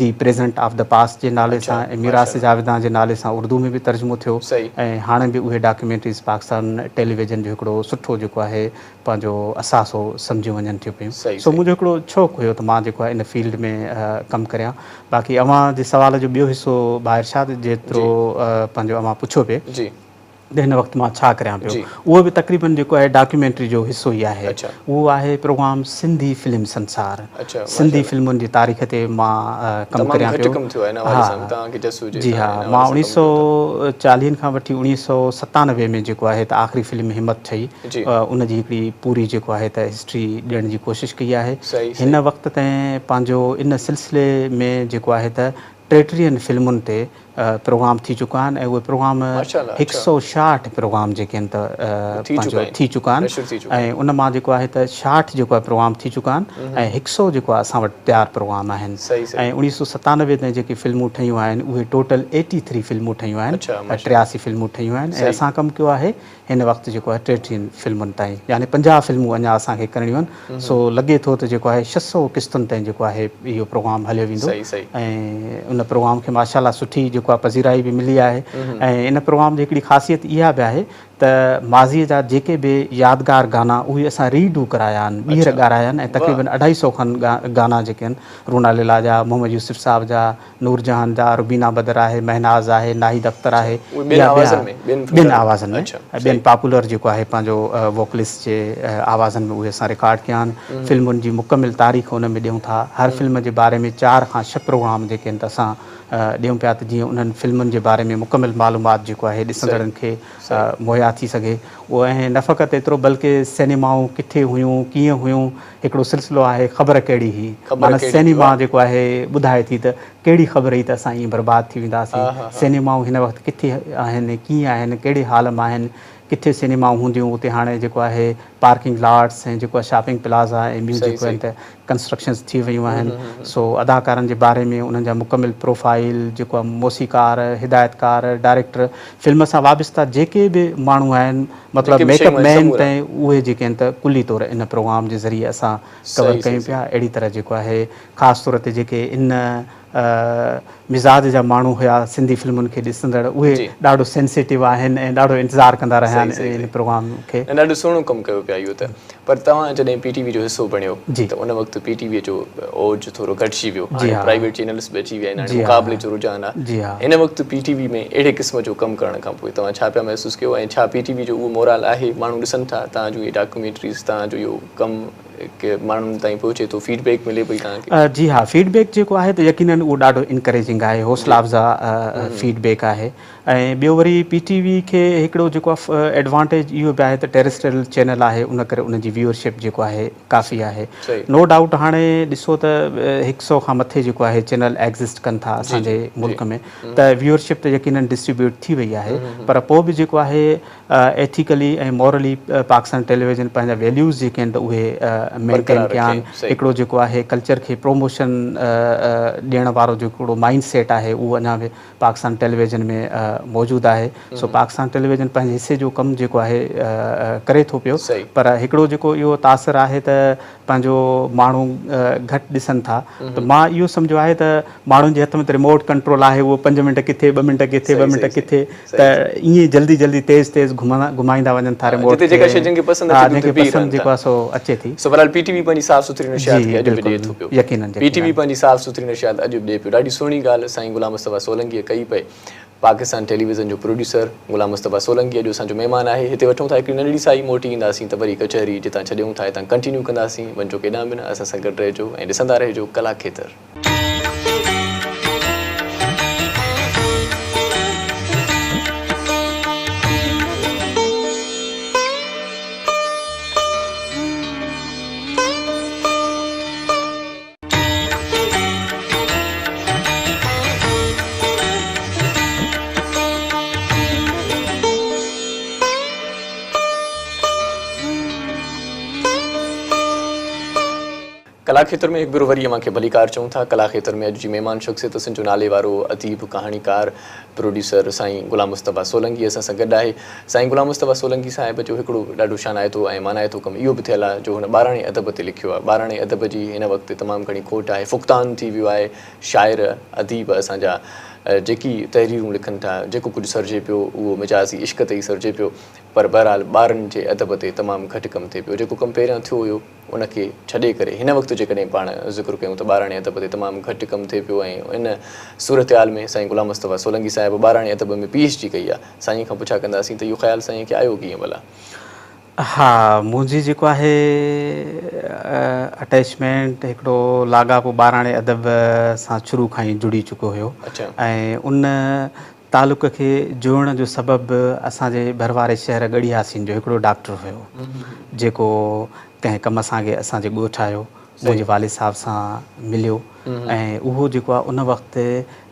the present of the past جي نالي سان ۽ ميراث جاويدان جي نالي سان اردو ۾ به ترجمو ٿيو ۽ هاڻي به اهي ڊاڪيومينٽريز پاڪستان ٽيليويزن جو هڪڙو سٺو جيڪو آهي پنهنجو اثاثو سمجهيون وڃن ٿيون پيون سو منهنجو هڪڙو شوق هيو ته مان جيڪو آهي ان فيلڊ ۾ ڪم ڪريان باقي اوهان جي سوال جو ٻيو حصو ڀاء ارشاد جيترو پنهنجو اوهان پڇيو پئي ته هن وقت مان ڇا ڪريان پيو اهو به تقريبن جيڪو آهي ڊاڪيومينٽري جو حصو ئي آهي اهو آهي پروگرام سنڌي فلم سنسار سنڌي فلمن جي تاريخ تي مان ڪم ڪريان پيو جي ها مان اوڻيهه سو چاليهن کان وٺي اوڻيهه سو ستانوي ۾ جيڪو آهي ته آخري فلم همت ٺهي ان جي هڪڙي پوري جيڪو آهي ته هسٽري ڏيڻ جي ڪوشش ڪئي آهي هن وقت تائين پنهنجو ان سلسلي ۾ جيڪو آهي ته ٽيٽيهن فلمن تي پروگرام ٿي چڪا آهن ۽ اهي پروگرام هڪ سؤ ڇاهٺ پروگرام جيڪي آهن ته پنهنجو ٿي چڪا آهن ۽ ان مان جيڪو آهي ته ڇاهٺ جيڪو آهي پروگرام ٿي چڪا آهن ۽ هڪ سؤ جيڪو آهي اسان وٽ تيار پروگرام آهن ۽ اوڻيهه سؤ ستانوي تائين جيڪي فلمون ٺهيون آهن اهي ٽوٽل ايٽي ٿري فلمون ٺهيون آهن ٽياسي فلمون ٺهيون آهن ۽ اسان ڪم ڪيو آهي هن وقت جيڪو آهي ٽيٽيهن فلمن تائين يعني 50 فلمون اڃا اسان کي ڪرڻيون آهن سو لڳي ٿو ته جيڪو آهي 600 قسطن تائين جيڪو آهي اهو پروگرام هليو ويندو ۽ ان پروگرام کي ماشاء الله سٺي جيڪو آهي پذيرائي به ملي آهي ۽ ان پروگرام جي هڪڙي خاصيت اها به آهي ته ماضيء جا جيڪي به يادگار گانا اهي اسان ري do ڪرايا آهن ٻيهر ڳارايا آهن ۽ تقريبن اڍائي سو کن گانا جيڪي آهن رونا ليلا جا محمد يوسف صاحب جا نورجهان جا، روبينا بدر آهي، مهناز آهي، ناهيد اختر آهي يا ٻيا ٻين آوازن ۾ ۽ ٻين پاپولر جيڪو آهي پنهنجو ووڪلسٽ جي آوازن ۾ اهي اسان رڪارڊ ڪيا آهن. فلمن جي مڪمل تاريخ ان ۾ ڏيون ٿا. هر فلم جي باري ۾ چار کان ڇهه پروگرام جيڪي آهن ته اسان ڏيون پيا ته جيئن انهن فلمن جي باري ۾ مڪمل معلومات جيڪو آهي ڏسندڙن کي مهيا ٿي سگهي. اهو ۽ نه فقط ايترو بلڪه سئنيمائون ڪٿي هيون ڪيئن هيون هڪڙو سلسلو آهي خبر ڪهڙي هئي معنيٰ سئنيما جيڪو آهي ٻڌائي ٿي ته ڪهڙي خبر هئي ته اسان ائين برباد ٿي وينداسين سئنيمائون هن وقت ڪٿي آهن ڪيئن آهن ڪهڙي حال ۾ آهن ڪٿي سئنيمائون هونديون اتي هاڻي جيڪو آهي پارڪنگ لاٽس ۽ جيڪو آهي شاپنگ پلازا ۽ ٻيون جيڪو آهن ته ڪنسٽرڪشنز ٿي ويون آهن سو اداڪارن جي باري ۾ انهن جا مڪمل پروفائيل جيڪو آهي موسيقار هدايتڪار ڊائريڪٽر فلم سان وابسته جيڪي به ماڻهو آهن مطلب ميڪ اپ مين تائين اهي جيڪي آهن ته ڪلي طور ان پروگرام جي ذريعي اسان ڪور ڪيون پيا اهڙي طرح جيڪو آهي خاص طور تي جيڪي ان مزاج جا ماڻهو هيا سنڌي فلمن کي ڏسندڙ اهي ڏاڍو سينسيٽو آهن ۽ ڏاڍو انتظار ڪندا رهيا آهن ان پروگرام کي. نه ڏاڍو سهڻو ڪم ڪيو پيا اهو ته پر توهان جڏهن پي ٽي وي جو حصو بڻيو ته ان وقت پي ٽي وي جو اوج ٿورو گهٽجي ويو هاڻي پرائيويٽ چينلز به اچي ويا آهن هاڻي مقابلي جو رجحان آهي هن وقت پي ٽي وي ۾ اهڙي قسم جو ڪم ڪرڻ کان پوء توهان ڇا پيا محسوس ڪيو ۽ ڇا پي ٽي وي جو اهو مورال آهي ماڻهو ڏسن ٿا توهان جون اهي ڊاڪيومينٽريز توهان جو اهو ڪم ماڻهن تائين پهچي ٿو فيڊ بيڪ ملي پئي توهان کي؟ جي ها فيڊ بيڪ جيڪو آهي ته يقينن اهو ڏاڍو انڪريجنگ آهي حوصلا افزا فيڊ بيڪ آهي ۽ ٻيو وري پي ٽي وي کي هڪڙو جيڪو آهي ايڊوانٽيج اهو به آهي ته ٽيرسٽريل چينل آهي ان ڪري ان جي ويورشپ جيڪو آهي ڪافي آهي نو ڊائوٽ هاڻي ڏسو ته هڪ سئو کان مٿي جيڪو آهي چينل ايگزسٽ ڪن ٿا اسان جي ملڪ ۾ ته ويورشپ ته يقينن ڊسٽريبيوٽ ٿي وئي آهي پر پوء به جيڪو آهي ايٿيڪلي ۽ مورلي پاڪستان ٽيليويزن پنهنجا ويليوز جيڪي آهن ته اهي مينٽين ڪيا آهن هڪڙو جيڪو آهي ڪلچر کي پروموشن ڏيڻ وارو جيڪو هڪڙو مائنڊ سيٽ آهي اهو اڃا به پاڪستان ٽيليويزن ۾ موجود آهي سو پاڪستان ٽيليويزن پنهنجي حصي جو ڪم جيڪو آهي ڪري ٿو پيو پر هڪڙو جيڪو اهو تاثر آهي ته پنهنجو ماڻهو گهٽ ڏسن ٿا ته مان اهو سمجهيو آهي ته ماڻهن جي هٿ ۾ ته ريموٽ ڪنٽرول آهي اهو پنج منٽ ڪٿي ٻه منٽ ڪٿي ٻه منٽ ڪٿي ته ائين جلدي جلدي تيز تيز گهمائيندا وڃن ٿا ريموٽ کي جيڪا شيء جن کي پسند اچي ٿي پسند جيڪو آهي سو اچي ٿي. سو بهرحال پي ٽي وي پنهنجي صاف سٿري نشريات کي اڄ به ڏئي ٿو پيو. يقينن پي ٽي وي پنهنجي صاف سٿري نشريات اڄ به ڏئي پيو. ڏاڍي سهڻي ڳالهه سائين غلام مصطفيٰ سولنگيء ڪئي پئي. پاڪستان ٽيليويزن جو پروڊيوسر غلام مصطفيٰ سولنگي اڄ اسان جو مهمان آهي. هتي وٺون ٿا هڪڙي ننڍڙي سائي موٽي اينداسين ته وري ڪچهري جتان ڇڏيون ٿا هتان ڪنٽينيو ڪنداسين. وڃجو ڪيڏانهن به نه اسان سان گڏ رهجو ۽ ڏسندا رهجو ڪلا کيتر. ڪلا کيتر ۾ هڪ ڀيرو وري اوهان کي ڀليڪار چئون ٿا. ڪلا کيتر ۾ اڄ جي مهمان شخصيت اسان جو نالي وارو اديب، ڪهاڻيڪار، پروڊيوسر سائين غلام مصطفيٰ سولنگي اسان سان گڏ آهي. سائين غلام مصطفيٰ سولنگي صاحب جو هڪڙو ڏاڍو شانائتو ۽ مانائتو ڪم اهو به ٿيل آهي جو هن ٻاراڻي ادب تي لکيو آهي. ٻاراڻي ادب جي هن وقت تمام گهڻي کوٽ آهي. فقدان ٿي ويو آهي. شاعر، اديب اسان جا جيڪي تحريرون لکن ٿا، جيڪو ڪجهه سرجي پيو اهو مجازي عشق تي ئي سرجي پيو پر بهرحال ٻارن جي ادب تي تمام گهٽ ڪم ٿئي پيو. جيڪو ڪم پهريان ٿيو هيو. ان کي ڇڏي ڪري هن وقت جيڪڏهن پاڻ ذڪر ڪيون ته ٻاراڻي ادب تي تمام گهٽ ڪم ٿئي پيو ۽ ان صورتحال ۾ سائين غلام مصطفيٰ سولنگي صاحب ٻاراڻي ادب ۾ پي ايڇ ڊي ڪئي آهي. سائين کان پڇا ڪنداسين ته اهو خيال سائين کي آيو ڪيئن ڀلا؟ ها منهنجي جيڪو آهي اٽيچمينٽ هڪڙو لاڳاپو ٻاراڻي ادب سان شروع کان ئي جڙي چڪو هيو ۽ ان تعلق کي جوڙڻ جو سبب اسان جي ڀر واري شهر ڳڙهي ياسين جو هڪڙو ڊاڪٽر هيو جيڪو ڪنهن ڪم سانگي اسان جي ڳوٺ آيو منهنجي والد صاحب سان مليو ۽ اهو جيڪو آهي ان وقت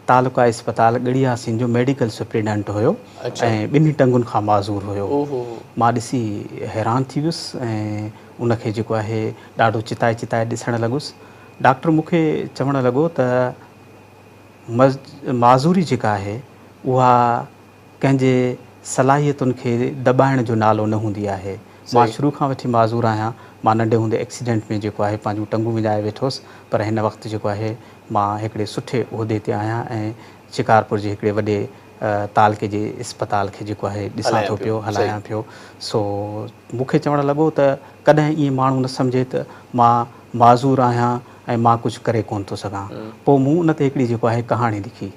تعلقه اسپتال ڳڙهي ياسين جو ميڊيڪل سپريڊنٽ هيو ۽ ٻنهي ٽنگن کان معذور هيو مان ڏسي حيران ٿي ويس ۽ ان کي جيڪو آهي ڏاڍو چتائي چتائي ڏسڻ لڳس ڊاڪٽر مون کي چوڻ لڳو ته معذوري جيڪا آهي اها ڪنهن جي صلاحيتن کي دٻائڻ جو نالو نه هوندي آهي. مان شروع کان وٺي معذور آهيان. مان ننڍي هوندي ايڪسيڊنٽ ۾ جيڪو آهي پنهنجون ٽنگون وڃائي ويٺو هوس پر هن وقت جيڪو آهي مان هڪڙي سٺي عهدي تي آهيان ۽ شڪارپور جي هڪڙي وڏي تعلقي جي اسپتال کي جيڪو آهي ڏسان ٿو پيو هلايان پيو. سو مون کي چوڻ لڳو ته ڪڏهن ائين ماڻهو نه سمجهي ته مان معذور آهيان ۽ مان ڪجهه ڪري ڪونه ٿو سگهان. پوء مون ان تي هڪڙي جيڪو آهي ڪهاڻي لکي.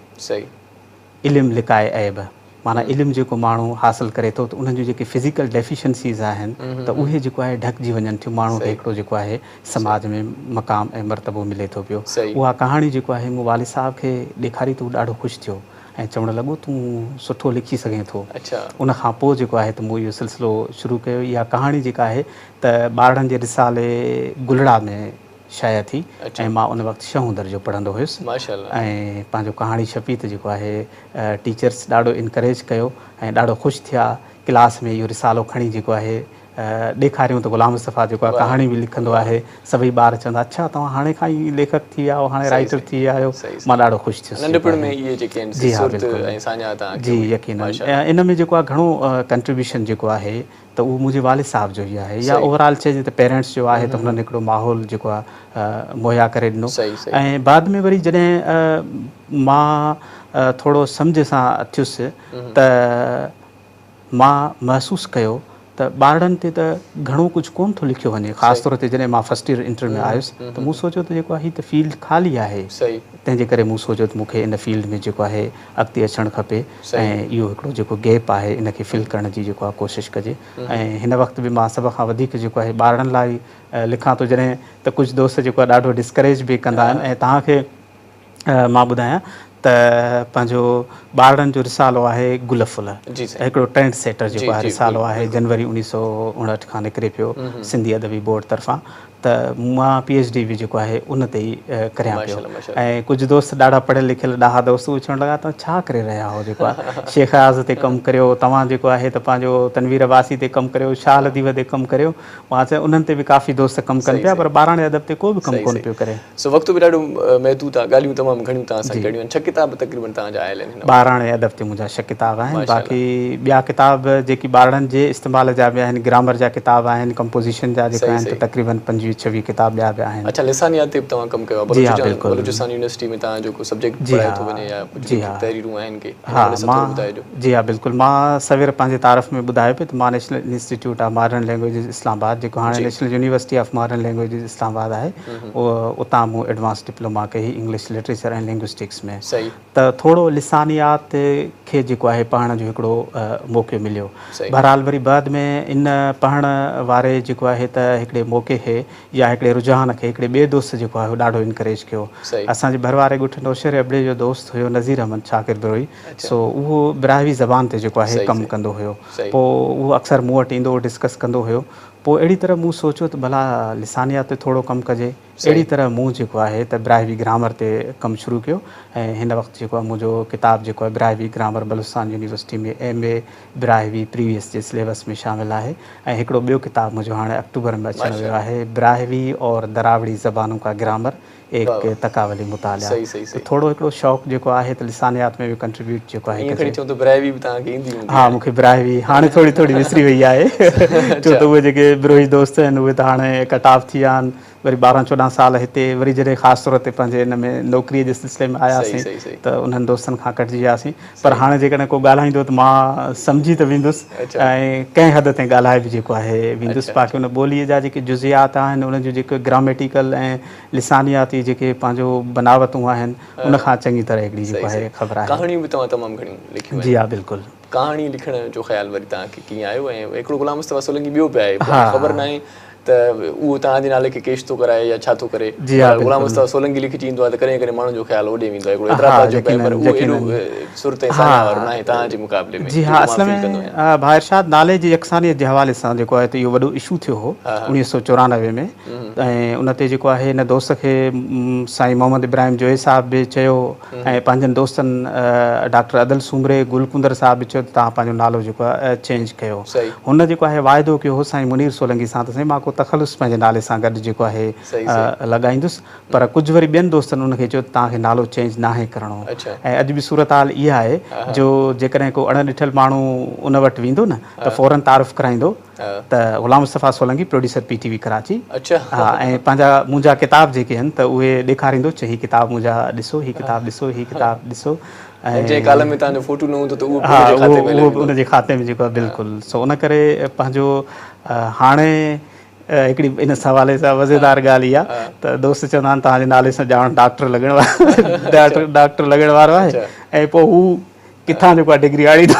علم لڪائي عيب. معنيٰ علم جيڪو ماڻهو حاصل ڪري ٿو ته انهن جون جيڪي فزيڪل ڊيفيشنسيز آهن ته اهي جيڪو آهي ڍڪجي وڃن ٿيون ماڻهو کي هڪڙو جيڪو آهي سماج ۾ مقام ۽ مرتبو ملي ٿو پيو. اها ڪهاڻي جيڪو آهي مون والد صاحب کي ڏيکاري ته هو ڏاڍو خوش ٿيو ۽ چوڻ لڳو تون سٺو لکي سگهين ٿو. ان کان پوء جيڪو آهي ته مون اهو سلسلو شروع ڪيو. اها ڪهاڻي جيڪا آهي ته ٻارڙن جي رسالي گلڙا ۾ شايع ٿي ۽ مان ان وقت ڇهون درجو پڙهندو هيس ۽ پنهنجو ڪهاڻي ڇپي ته جيڪو آهي ٽيچرس ڏاڍو انڪريج ڪيو ۽ ڏاڍو خوش ٿيا ڪلاس ۾ اهو رسالو کڻي جيڪو آهي ڏيکاريون ته غلام مصطفيٰ جيڪو آهي ڪهاڻي به لکندو آهي سڀئي ٻار چوندا اڇا توهان هاڻي کان ئي ليکڪ ٿي ويا آهيو هاڻي رائيٽر ٿي ويا آهيو مان ڏاڍو خوش ٿيس ننڍپڻ ۾ اهي جيڪي آهن جي ها بلڪل جي يقينن ان ۾ جيڪو آهي گهڻو ڪنٽريبيوشن جيڪو آهي ته اهو منهنجي والد صاحب جو ئي آهي يا اوور آل چئجي ته پيرنٽس جو آهي ته هنن هڪڙو ماحول جيڪو آهي مهيا ڪري ڏنو ۽ بعد ۾ وري جڏهن مان ٿورو سمجهه سان ٿيس ته مان محسوس ڪيو ته ٻارڙن تي ته گهڻو ڪجهه ڪونه ٿو لکيو وڃي خاص طور تي جڏهن مان فرسٽ ايئر انٽر ۾ آيس ته مون سوچيو ته جيڪو آهي هي ته فيلڊ خالي آهي تنهن جي ڪري مون سوچيو ته مون کي ان فيلڊ ۾ جيڪو آهي اڳتي اچڻ کپي ۽ اهو هڪڙو جيڪو گيپ آهي ان کي فل ڪرڻ جي جيڪو آهي ڪوشش ڪجي ۽ هن وقت به مان سڀ کان وڌيڪ جيڪو آهي ٻارڙن لاء ئي لکان ٿو جڏهن ته ڪجهه دوست جيڪو آهي ڏاڍو ڊسڪريج به ڪندا آهن ۽ توهان کي مان ٻڌايان ته پنهنجو ٻارڙن جو رسالو آهي گل ڦل هڪڙو ٽرينڊ سيٽر جيڪو آهي رسالو آهي جنوري 1959 کان نڪري پيو سنڌي ادبي بورڊ طرفان ته مان پي ايڇ ڊي به جيڪو آهي ان تي ئي ڪريان پيو ۽ ڪجهه دوست ڏاڍا پڙهيل لکيل ڏاها دوست اهي چوڻ لڳا توهان ڇا ڪري رهيا آهيو جيڪو آهي شيخ اياز تي ڪم ڪريو توهان جيڪو آهي ته پنهنجو تنوير عباسي تي ڪم ڪريو شاهه لطيف تي ڪم ڪريو مان چيو انهن تي به ڪافي دوست ڪم ڪن پيا پر ٻاراڻي ادب تي ڪو به ڪم ڪونه پيو ڪري. سو وقت به ڏاڍو محدود آ ڳالهيون تمام گهڻيون توهان سان ڪرڻيون آهن ڇهه ڪتاب تقريبن توهان جا آيل آهن هن وقت. ٻاراڻي ادب تي منهنجا ڇهه ڪتاب آهن باقي ٻيا ڪتاب جيڪي ٻارڙن جي استعمال جا به آهن گرامر جا ڪتاب آهن ڪمپوزيشن جا جيڪا آهن ته تقريبن پنجويهه ڇويهه ڪتاب ٻيا به آهن. اڇا لسانيات تي به توهان ڪم ڪيو آهي بلوچستان بلوچستان يونيورسٽي ۾ توهان جو ڪو سبجيڪٽ پڙهايو ٿو وڃي يا ڪجهه تحريرون آهن ڪي ان حوالي سان ٿورو ٻڌائجو. جي ها بلڪل مان سوير پنهنجي تعارف ۾ ٻڌايو پئي ته مان national institute of modern languages Islamabad جيڪو هاڻي national university of modern languages Islamabad آهي اتان مون ايڊوانس ڊپلوما ڪئي انگلش لٽريچر ۽ لنگوسٽڪس ۾ ته ٿورو لسانيات کي جيڪو آهي پڙهڻ جو هڪڙو موقعو مليو بهرحال وري بعد ۾ ان پڙهڻ واري جيڪو آهي ته هڪڙي موقعي کي يا هڪڙي رجحان کي هڪڙي ٻئي دوست جيڪو آهي ڏاڍو انڪريج ڪيو اسان جي ڀر واري ڳوٺ نوشهري ابڙي جو دوست هيو نذير احمد شاڪر بروهي سو اهو براهوي زبان تي جيڪو آهي ڪم ڪندو هيو پوء اهو اڪثر مون وٽ ايندو هو ڊسڪس ڪندو هيو پوء اهڙي طرح مون سوچيو ته ڀلا لسانيات تي ٿورو ڪم ڪجي اهڙي طرح مون جيڪو آهي ته براهوي گرامر تي ڪم شروع ڪيو ۽ هن وقت جيڪو آهي منهنجو ڪتاب جيڪو آهي Brahui grammar Balochistan university ۾ M A Brahui previous جي سليبس ۾ شامل آهي ۽ هڪڙو ٻيو ڪتاب منهنجو هاڻي آڪٽوبر ۾ اچڻ ويو آهي براهوي اور دراوڙي زبانون ڪا گرامر ايڪ تقاولي مطالعه ته ٿورو هڪڙو شوق جيڪو آهي ته لسانيات ۾ به ڪنٽريبيوٽ جيڪو آهي ڪجي. چون ته براهوي به توهان کي ايندي هوندي. ها مون کي براهوي هاڻي ٿوري ٿوري وسري وئي آهي ڇو ته اهي جيڪي بروهي دوست آهن اهي ته هاڻي ڪٽ آف ٿي ويا آهن وري 12 14 سال هتي وري جڏهن خاص طور تي پنهنجي ان ۾ نوڪري جي سلسلي ۾ آياسين ته انهن دوستن کان ڪٽجي وياسين پر هاڻي جيڪڏهن ڪو ڳالهائيندو ته مان سمجهي ته ويندس ۽ ڪنهن حد تائين ڳالهائي به جيڪو آهي ويندس باقي ان ٻوليء جا جيڪي جزئيات آهن انهن جون جيڪي گراميٽيڪل ۽ لسانياتي جيڪي پنهنجو بناوتون آهن ان کان چڱي طرح هڪڙي جيڪو آهي خبر آهي. ڪهاڻيون به توهان تمام گهڻيون لکيون آهن. جي ها بلڪل. ڪهاڻي لکڻ جو خيال وري توهان کي ڪيئن آيو ۽ هڪڙو غلام مصطفيٰ سولنگي ٻيو به آهي پوء خبر ناهي ته اهو توهان جي نالي کي ڪيش ٿو ڪرائي يا ڇا ٿو ڪري پر غلام مصطفيٰ سولنگي لکجي ايندو آهي ته ڪڏهن ڪڏهن ماڻهن جو خيال اوڏي ويندو آهي هڪڙو حيدرآباد جو به آهي پر اهو ايڏو سرت ۽ ساڃاهه وارو ناهي توهان جي مقابلي ۾ جي ها اصل ۾ ڀاء ارشاد نالي جي يڪسانيت جي حوالي سان جيڪو آهي ته اهو وڏو اشو ٿيو هو 1994 ۾ ۽ ان تي جيڪو آهي هن دوست کي سائين محمد ابراهيم جويي صاحب به چيو ۽ پنهنجن دوستن ڊاڪٽر ادل سومري، گل ڪندر صاحب به چيو ته توهان پنهنجو نالو جيڪو آهي چينج ڪيو. هن جيڪو آهي واعدو ڪيو هو سائين منير سولنگي سان ته سائين مان ڪو تخلص پنهنجي نالي سان گڏ جيڪو آهي لڳائيندس پر ڪجهه وري ٻين دوستن ان کي چيو ته توهان کي نالو چينج ناهي ڪرڻو ۽ اڄ به صورتحال اها آهي جو جيڪڏهن ڪو اڻ ڏٺل ماڻهو ان وٽ ويندو نه ته فورن تعارف ڪرائيندو ته Ghulam Mustafa Solangi producer P T V Karachi ها ۽ پنهنجا منهنجا ڪتاب جيڪي آهن ته اهي ڏيکاريندو چئي هي ڪتاب منهنجا ڏسو هي ڪتاب ڏسو هي ڪتاب ڏسو ۽ جنهن ڪالم ۾ توهان جو فوٽو نه هوندو ته اهو به ان جي کاتي ۾ هليو ويندو. ان جي کاتي ۾ جيڪو آهي بلڪل سو ان ڪري پنهنجو هاڻي هڪڙي ان حوالي سان مزيدار ڳالهه اها ته دوست چوندا آهن توهان جي نالي سان ڄاڻ ڊاڪٽر لڳڻ وارو ڊاڪٽر لڳڻ وارو آهي ۽ پوء هو ڪٿان جيڪو آهي ڊگري آڻيندو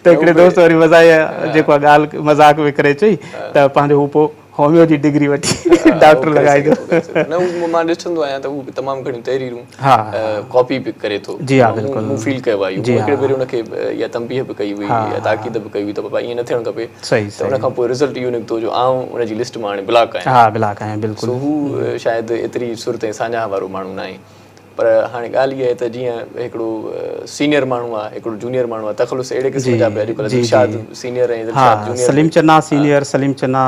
ته هڪڙي دوست وري مزاحيه جيڪو آهي ڳالهه مذاق ۾ ڪري چئي ته پنهنجو هو پوء هوميو جي ڊگري وٺي ڊاڪٽر لڳائيندو. نه هو مان ڏسندو آهيان ته هو تمام گهڻيون تحريرون ڪاپي به ڪري ٿو. جي ها بلڪل. مون فيل ڪيو آهي اهو. مون هڪڙي ڀيري ان کي اها تنبيهه به ڪئي هئي يا تاڪيد به ڪئي هئي ته بابا ائين نه ٿيڻ کپي. ته ان کان پوء رزلٽ اهو نڪتو جو آئون ان جي لسٽ مان هاڻي بلاڪ آهيان. ها بلاڪ آهيان بلڪل. سو هو شايد ايتري سرت ۽ ساڃاهه وارو ماڻهو ناهي. پر هاڻي ڳالهه اها آهي ته جيئن هڪڙو سينيئر ماڻهو آهي هڪڙو جونيئر ماڻهو آهي تخلص اهڙي قسم جا به اڄڪلهه Dilshad senior ۽ Dilshad junior Saleem Channa senior Saleem Channa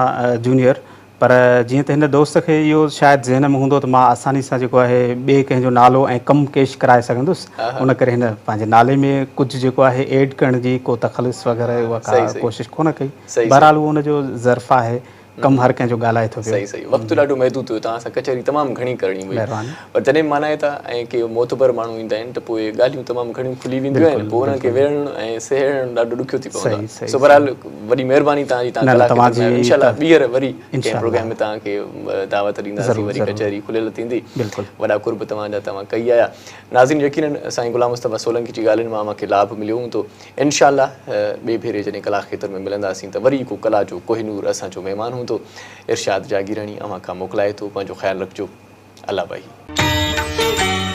junior پر جيئن ته هن دوست کي اهو شايد ذهن ۾ هوندو ته مان آساني سان جيڪو آهي ٻئي ڪنهن جو نالو ۽ ڪم ڪيش ڪرائي سگهندس ان ڪري هن پنهنجي نالي ۾ ڪجهه جيڪو آهي ايڊ ڪرڻ جي ڪو تخلص وغيره اها ڪا ڪوشش ڪونه ڪئي بهرحال اهو ان جو ظرف آهي ڪم هر ڪنهن جو ڳالهائي ٿو پيو. صحيح صحيح وقت ڏاڍو محدود هيو توهان سان ڪچهري تمام گهڻي ڪرڻي هئي پر جڏهن مانائتا ۽ ڪي معتبر ماڻهو ايندا آهن ته پوء ڳالهيون تمام گهڻيون کلي وينديون آهن پوء انهن کي ويڙهڻ ۽ سهيڙڻ ڏاڍو ڏکيو ٿي پوندو آهي سو بهرحال وڏي مهرباني توهان جي توهان ڪلاڪ ۾ آيو انشاء الله ٻيهر وري ڪنهن پروگرام ۾ توهان کي دعوت ڏينداسين وري ڪچهري کليل ٿيندي وڏا قرب توهان جا توهان ڪئي آيا ناظرين يقينن سائين غلام مصطفيٰ سولنگي جي ڳالهين مان اوهان کي لاڀ مليو هوندو انشاء الله ٻئي ڀيري جڏهن ڪلا کيتر ۾ ملنداسين ته وري ڪو ڪلا جو ڪوهه نور اسان جو مهمان هوندو. ارشاد جاگيراڻي اوهان کان موڪلائي ٿو. پنهنجو خيال رکجو. الله باهي.